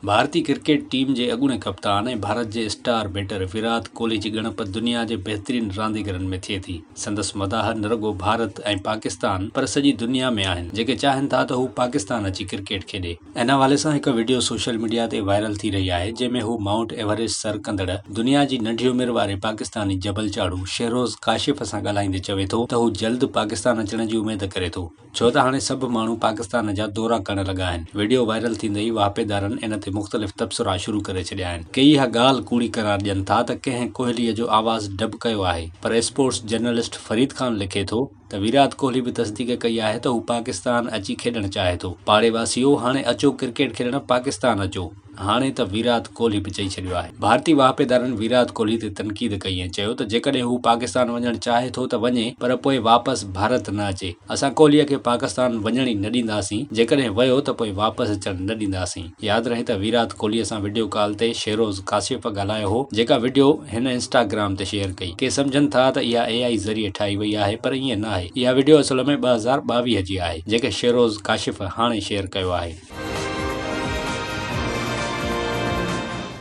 ڀارتي cricket team جي اڳوڻي ڪپتان ۽ ڀارت جي اسٽار بيٽر ويرات ڪوهلي جي ڳڻپ دنيا جي بهترين رانديگرن ۾ ٿئي ٿي. سندس مداح نه رڳو ڀارت ۽ پاڪستان پر سڄي دنيا ۾ آهن جيڪي چاهين ٿا ته هو پاڪستان اچي ڪرڪيٽ کيڏي. ان حوالي سان هڪ وڊيو سوشل ميڊيا تي وائرل ٿي رهي آهي جنهن ۾ هو مائونٽ ايوريسٽ سر ڪندڙ دنيا جي ننڍي عمر واري پاڪستاني جبل چاڙهو شهروز ڪاشف سان ڳالهائيندي چوي ٿو ته هو جلد پاڪستان اچڻ جي اميد ڪري ٿو. ڇو ته هاڻي سڀ ماڻهو پاڪستان جا دورا ڪرڻ لڳا آهن. وڊيو وائرل ٿيندي ئي واهپيدارن ان تي مختلف تبصرا شروع ڪري ڇڏيا آهن. ڪي اها ڳالهه ڪوڙي قرار ڏين ٿا ته ڪنهن ڪوهليء جو آواز ڊب ڪيو آهي پر اسپورٽس جرنلسٽ فريد خان لکي ٿو ته ويرات ڪوهلي به تصديق ڪئي آهي ته هو پاڪستان اچي کيڏڻ چاهي ٿو. پاڙي واسيو هاڻي اچو ڪرڪيٽ کيڏڻ پاڪستان اچو. هاڻي ته ويرات ڪوهلي به چئي ڇڏيو آهي. ڀارتي واهپيدارن ويرات ڪوهلي تي تنقيد ڪئي ۽ چيو ته جيڪڏهن هو پاڪستان وڃڻ چاهي ٿو ته وڃي پر پوء واپس ڀارت نه اچي. اسان ڪوهلي کي پاڪستان وڃڻ ئي نه ڏينداسين، جيڪڏهن ويو ته پوء واپس اچڻ نه ڏينداسين. ياد رهي ته ويرات ڪوهلي سان وڊيو ڪال تي شهروز ڪاشف ڳالهايو هو، جيڪا وڊيو هن انسٽاگرام تي شيئر ڪئي. ڪي سمجهن ٿا ته اها اي آء ذريعي ٺاهي وئي آهي پر ائين ناهي. اها وڊيو اصل ۾ 2022 جي آهي، جنهن کي شهروز ڪاشف هاڻي شيئر ڪيو آهي.